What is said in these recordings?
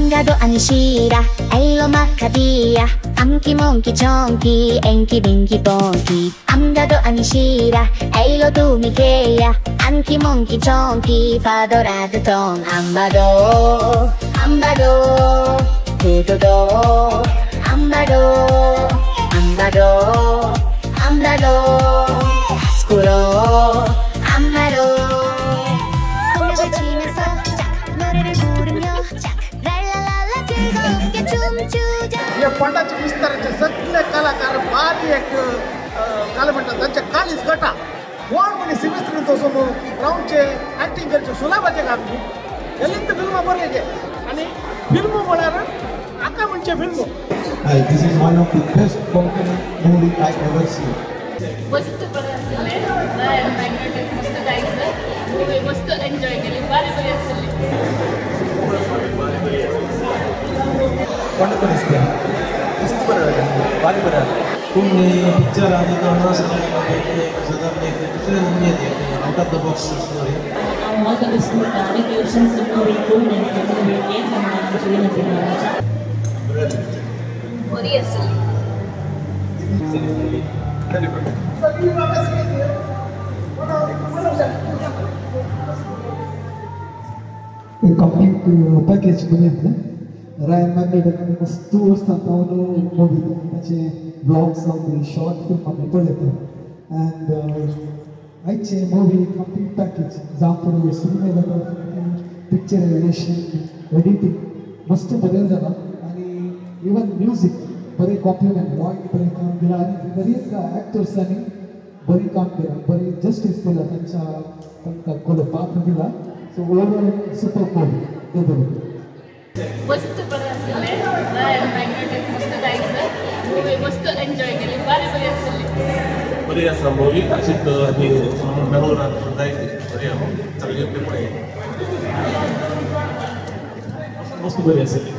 암가도 아니시라 알로마카디야 암키 몽키 청키 앵키 빙키 뽕키 암가도 아니시라 알로 두미케야 암키 몽키 청키 파도라도 통 암바도 암바도 두도도 암바도 암바도 암바도 스쿠로 암바도 공격을 치면서 짝 노래를 부르며 짝 랄랄랄라 즐겁게 춤추자. हे पोंडाचे विस्ताराचे सगळे कलाकार भारी एक काय म्हणतात तांचे कालीस गटा कोण म्हणे सिमेस्ट्रीन वचून रावचे एक्टिंग करचे सुलाबाचे काम न्ही एलिंत फिल्मां बरयचे आनी फिल्म म्हळ्यार आका म्हणचे film. Hi, this is one of the best Konkani movie I ever seen. मस्त बरें आसलें, मॅग्नेटीक मस्त जायचं, मूवी मस्त एन्जॉय केली, बरें बरी आसली. Wonderful experience. मस्त बरं भारी बरं. कोंकणी पिक्चर आनी दुसरे movie out of the box story. All the best बरी आसली. कंप्लीट पॅकेज बघितलं रायन मॅग्नेट मस्त वर्सां तावन मूवी ताचे ब्लॉग्स जावं शॉर्ट फिल्म आमी पळयता अँड आयचे मूवी कंप्लीट पॅकेज जावं सिनेमाटोग्राफी पिक्चरायझेशन एडिटींग मस्त बरें जाला आनी इवन म्युजीक बरें कॉम्प्लिमेंट रॉयन बरें काम दिलां आनी दरेक एक्टर्सांनी बरें काम केलां बरें जस्टीस दिलां तांच्या तांकां कोलो पात्र दिला. सो ओवरऑल सुपर मूवी बरें मस्त बरें आसलें, मॅग्नेटीक मस्त जायचं, मूवी मस्त एन्जॉय केली, बरें बरी आसली. बरी आसा मूवी अशीच आमी बेंगलोरान जायत बरी आसा सगळी पळय मस्त बरी आसली.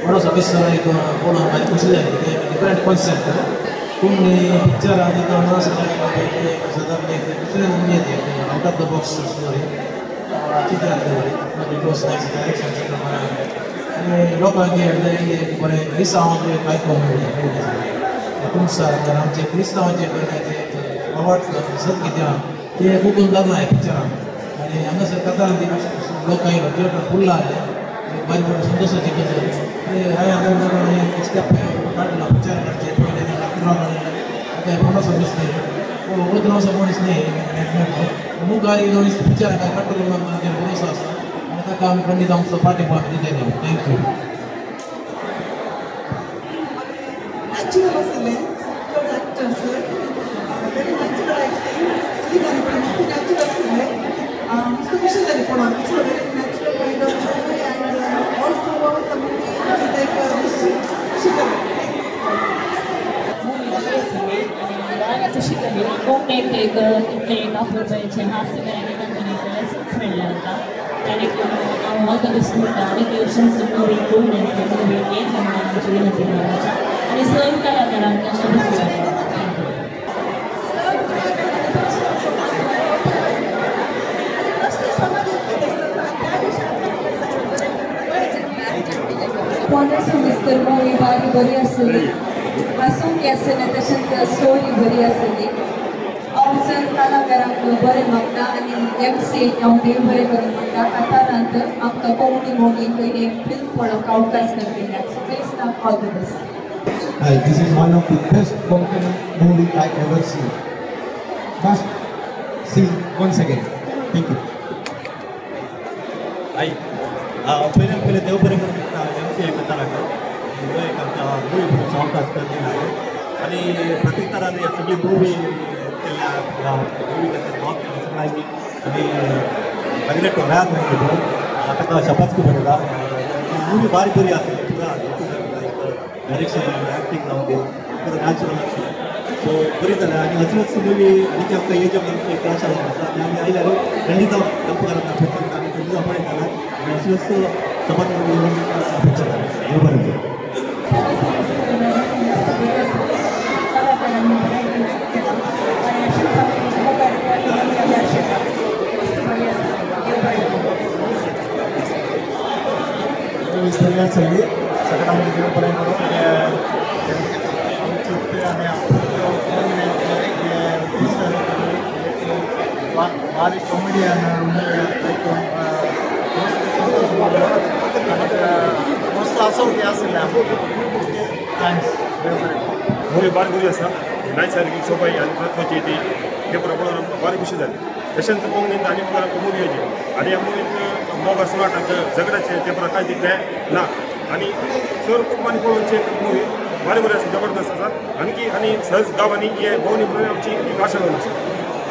बरो सदस्य एक कोण म्हाका खुशी जाली डिफरंट कॉन्सेप्ट कोंकणी पिक्चर आनी दुसरे movie out of the box story चित्र it was nice direction आनी लोकांक बरें क्रिस्तांवांक आयकूंक मेळ्ळें कुमसार आमचे क्रिस्तांवांचे अवॉर्ड सत कितें आहा तें कोंकून जाता ह्या पिक्चरान आनी हांगासर कथान ती लोक आयलो थिएटर फुल्ल आहलें बारीक बरें संतोशाची गजाल. हांवें आतां स्टेप काडलो पिक्चर काडचें पयलें आतां पन्नास वर्स न्ही 15 वर्सां मनीस न्ही मुखार पिक्चर काडटलो म्हणून भरोसो आसा आनी ताका आमी खंडीत आमचो पाठिंबो आमी दितले. Thank you. Natural आसलें चड actors very natural acting scene आनी पण मस्त नॅचरल आसलें मस्त खुशी जाली पळोवन. It's a very natural kind of movie and all throughout the movie like खुशी जाली. मूवी बरी आसली आनी बरें खुशी जाली. कोंकणीक एक तितलें अपुरबायेचें हास्य लेसन्स मेळ्ळें आमकां ताणें हांव ऑल the best म्हणटा आनी मूवी कोंकणी मूवी म्हणून आमची विनंती करता आनी सगळ्या कलाकारांक शुभेच्छा. पोंडासून मिस्तर मूवी बारी बरी आसली, हासूंक आसलें तशेंच स्टोरी बरी आसली. हांव चड कलाकारांक बरें मागता आनी एम सी हांव देव बरें करूंक म्हणटा. कतारांत आमकां कोंकणी मुवीक एक फिल्म पळोवंक अवकाश मेळिल्ल्याक. So please all the best. Hi, this is one of the best Konkani movie I ever seen. Must see once again. Thank you. Hi, पयले पयले देव बरें करूं एम सी कताराक एक आमकां मूवी पळोवचो अवकाश दिला आनी प्रतीक सगळी मूवी केल्ल्या मूवी सगळ्यांकी आनी मॅग्नेट रॅप ताका शपासकी बरयता. मूवी भारी बरी आसली पुरा डायरेक्शन एक्टिंग जावं दी पुरा नॅचरल आसलें. सो बरी जाल्या आनी असलीच मूवी आनी आमकां एज आमची एक आशा आसा आनी आमी आयल्यार खंडीत हेल्प करता आमी खंडीत पळयताले. आनी अशेंच समाज अपेक्षा देव बरें करूं. सगळी सगळ्यांना देव बरें करूं. भारी कॉमेडियन मस्त आसो आसलें. Thanks. Movie भारी बरी आसा, नैसर्गिक सोबाय आनी म्हत्वाची ती पेपर पळोवन भारी खुशी जाली. तशेंच कोंकणींत आनी मुखार मुवी येयली आनी ह्या मुवींत मोगा सुराटाक झगड्याचे ते प्रकार तितले ना आनी चड कुटुंबांनी पळोवचे मुवी भारी बरी आसा, जबरदस्त आसा. आणखी आनी सहज गांवांनी हे भोंवणी म्हणून आमची एक आशा जावन आसा.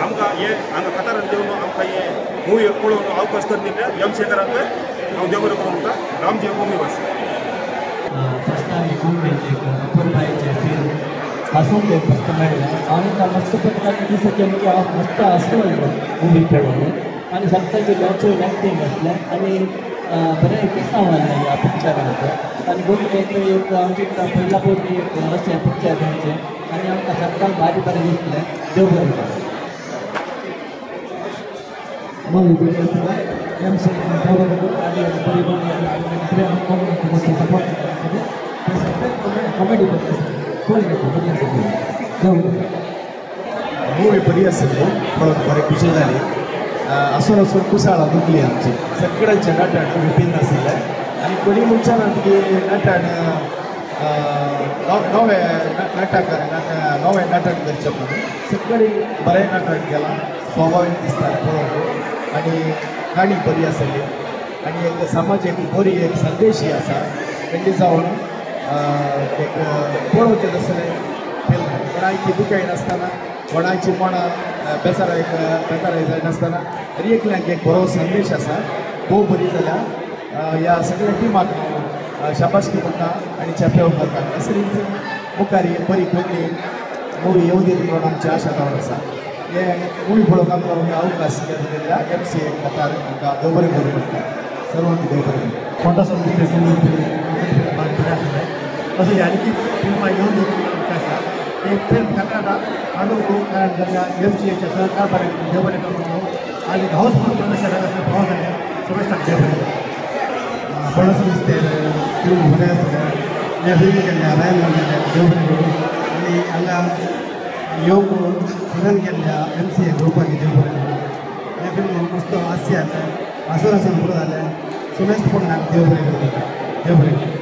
आमकां हे हांगा कतारान येवन आमकां हे मुवी पळोवन अवकाश करून दिल्ले एम शेखराक हांव देव बरें करूं म्हणटा. रामजी कोंकणी भास. फर्स्ट टायम कोंकणीचे एक अपुरबायेचें फिल्म हांसूंक एक मस्त मेळ्ळें आनी मस्त पळयतना दिसता की हांव मस्त हांसलो मुवी पळोवन आनी सगळ्यांचें नॅचरल एक्टींग आसलें आनी बरें किस्सांव आसलें ह्या पिक्चराक. आनी कोंकणीक एक आमची पयल्या पयलीं एक अशें पिक्चर दिवचें आनी आमकां सगळ्यांक भारी बरें दिसलें. देव बरें करूं. मूवी बरी आसता. एम सी आनी बरी सपोर्ट कॉमेडी बरी आसता. बरी आसता. मूवी बरी आसली पळोवन बरें खुशी जाली. आसून आसून कुसाळां दुखली आमची. सगळ्यांचे नटन विभिन्न आशिल्लें आनी कोणी म्हणचे ना की नटन नवें नाटक नवें नाटक करचें म्हणून सगळीं बरें नाटक केलां, स्वाभावीक दिसता पळोवंक आनी काणी बरी आसली आनी एक समाजेक बरी एक संदेशय आसा. तेणी जावन एक पळोवचें तसलें फिल्म कोणाची दुखाय नासतना, कोणाची मनां बेजाराय बेजाराय जायनासतना तरी एकल्याक एक बरो संदेश आसा. भोव बरी जाल्या. ह्या सगळ्या टिमाक हांव शाबासकी म्हणटा आनी चेपेव करता. असलीच मुखार बरी कोंकणी मुवी येवं दी म्हणून आमची आशा जावन आसा. हे मुवी पळोवंक आमकां अवकाश दिल्ल्या एम सी ए कतार आमकां देव बरें करूं म्हणटा. सर्वांक देव बरें करूं. कोणता अशें आनी फिल्मां येवन दी आमचें आसा. एक फिल्म कताराक हाडूंक कारण जाल्या एम सी एच्या सहकार बरें देव बरें करूं. आनी हाऊसफूल प्रदर्शन हांगासर पावो जाल्यार समेस्ताक देव बरें करूं. पळोवचो दिसता फिल्म बरें आसलें. हे फिल्म केल्ल्या रायन केल्ल्या देव बरें करूं. आनी हांगा येवंक सदन केल्ल्या एम सी ए ग्रुपाक देव बरें करूं. हें फिल्म मस्त हास्य जालें, हांसून हांसून पुरो जालें. समेस्त कोणाक देव बरें करूं. देव बरें करूं.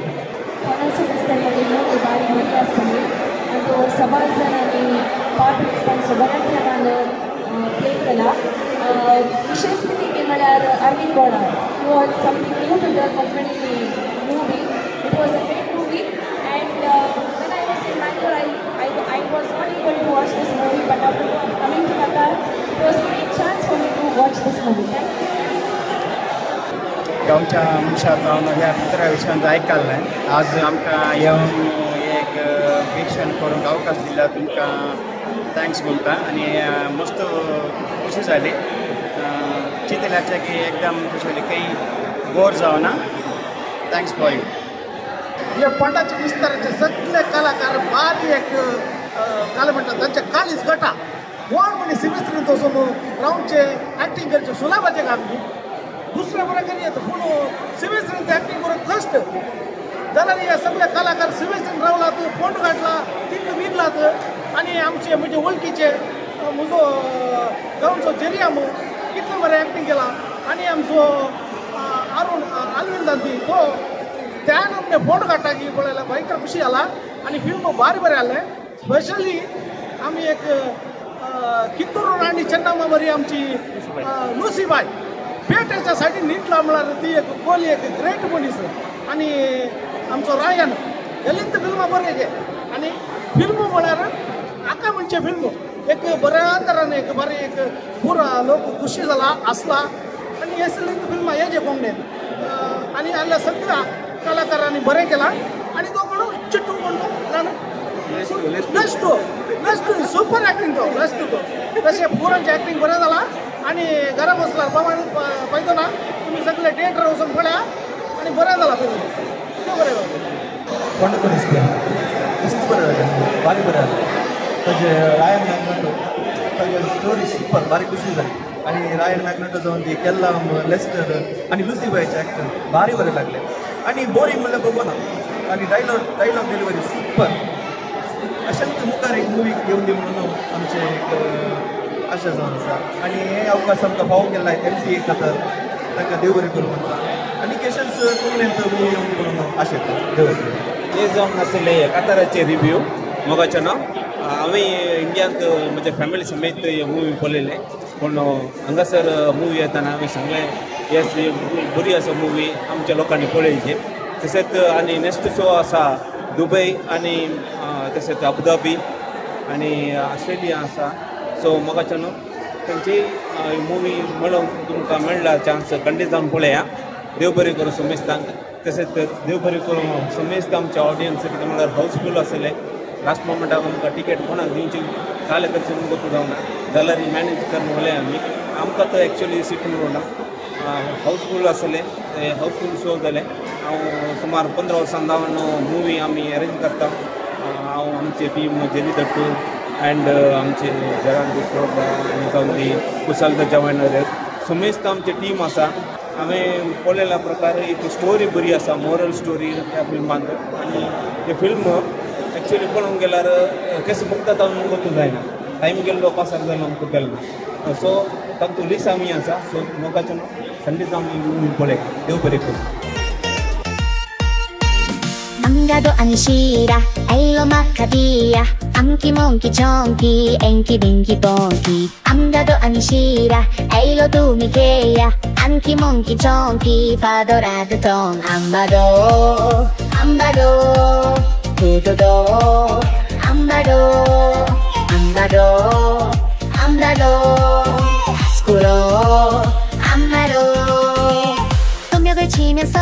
मूवी भारी बरी आसली आनी सबार जाणांनी पार्ट बऱ्या प्रमाण प्ले केला. विशेष कितें म्हळ्यार Arvind Gowda was something new to the Konkani movie. It was a great movie and when I was in Bangalore I was not able to watch this movie, but after coming to Qatar it was a great chance for me to watch this movie. Thank you. गांवच्या मनशाक हांव ह्या पिक्चरा विशयांत आयकल्लें. आज आमकां येवन एक वीक्षण करूंक अवकाश दिला तुमकां thanks म्हणटा आनी मस्त खुशी जाली. चिंतल्याचें की एकदम खुशी जाली, खंय बोर जावना. Thanks for you. हे पोंडाचे विस्ताराचे सगळे कलाकार भारी एक काय म्हणटात तांचे काळीज गटा कोण म्हणजे सिमेस्त्रीन वचून रावचे एक्टींग करचें सुलाभाचें काम न्ही. दुसऱ्या बरें करी येता पूण सिमेस्त्रीन एक्टींग करूंक कश्ट जाल्यार हे सगळे कलाकार सिमेस्त्रीन रावलात, फोंड काडला, तीन न्हिदलात आनी आमचे म्हणजे वळखीचे म्हजो गांवचो जेरियामो कितलें बरें एक्टींग केलां आनी आमचो अरुण आलवीन दांती तो त्यान आमचे फोंड काडटा की पळयल्यार भयंकर खुशी जाला आनी फिल्म भारी बरें आहलें. स्पेशली आमी एक कित्तूर राणी चेन्नम्मा बरी आमची लुसीबाय पेटेच्या सायडीन न्हिदला म्हळ्यार ती एक कोली एक ग्रेट मनीस आनी आमचो रायन एलिंत फिल्मां बरें गे आनी फिल्म म्हळ्यार आका म्हणचें फिल्म एक बऱ्या तरान एक बरें एक पुरा लोक खुशी जाला आसला आनी हे सगळीं फिल्मां हे जे कोंकणीन आनी हांगा सगळ्या कलाकारांनी बरें केलां आनी तो कोण चिट्टू कोण तो बेस्ट बेस्ट सुपर एक्टिंग तो बेस्ट तो तशें पुरांचें एक्टिंग बरें जालां. आनी घरा बसल्यार प्रमाण फायदो ना. तुमी सगळे थिएटर वचून पळया आनी बरें जालां फिल्म, खूब बरें जालां. वंडरफुल दिसता, मस्त बरें जालें, भारी बरें जालें. ताजे रायन मॅग्नेटो ताजे स्टोरी सुपर, भारी खुशी जाली. आनी रायन मॅग्नेटो जावन ती केल्लाम लेस्टर आनी लुसी बायचे एक्टर भारी बरें लागले. आनी बोरींग म्हणल्यार बघूना. आनी डायलॉग डिलिव्हरी सुपर. अशेंच मुखार एक मुवी घेवन दी म्हणून आमचें एक आशा जावन आसा. आनी हे अवकाश आमकां फावो केला एमसीए खातीर, तांकां देव बरें करूं म्हणटा. आनी केशन्स कोंकणींत मुवी येवन दी म्हणून आशा येता. देव बरें करूं. हे जावन आसले काताराचे रिव्यू मोगाचें नांव. हांवें इंडियांत म्हज्या फॅमिली समेत मुवी पळयलें, पूण हांगासर मुवी येताना हांवें सांगलें येस बरी आसा मुवी, आमच्या लोकांनी पळयची. तशेंच आनी नेक्स्ट शो आसा दुबय आनी तशेंच अबुधाबी आनी ऑस्ट्रेलिया आसा. सो मोगाचें न्हू तांची मुवी मेळोवंक तुमकां मेळ्ळा चान्स खंडीत जावन पळया. देव बरें करूं समेस्तांक. तशेंच देव बरें करूं समेस्त आमच्या ऑडियन्स, कितें म्हणल्यार हावसफूल आसलें. लास्ट मोमेंटाक आमकां टिकेट कोणाक दिवची काले करचें म्हणून गोतू जावना जाल्यार मॅनेज करून उलय आमी. आमकां तर एक्चुअली सीट मेळना. हावसफूल आसलें, ते हावसफूल शो जालें. हांव सुमार 15 वर्सां जावन मुवी आमी अरेंज करता. हांव आमचे टीम जेरी दट्टू अँड आमचे जरान डिसोजा आनी जावन ती कुशल the जवानर समेस्त आमची टीम आसा. हांवें पळयल्या प्रकार एक स्टोरी बरी आसा, मोरल स्टोरी त्या फिल्मांत. आनी ते फिल्म एक्चुअली पळोवंक गेल्यार केसो मुक्ता जावन गोतू जायना, टायम गेल्लो पासार जालो आमकां गेलो. सो तातूंत लिस आमी आसा. सो मोगाचें न्हू खंडीत आमी मुवी पळय. देव बरें करूं. 남자도 아니시라 에일로 마카디야 암기 몽키 청기 앵기 빙기 뽕기. 암자도 아니시라 에일로 두미게야 암기 몽키 청기 파도라도 통. 암바도 암바도 두도도 암바도 암바도 암바도 스쿠로 암바도 동력을 치면서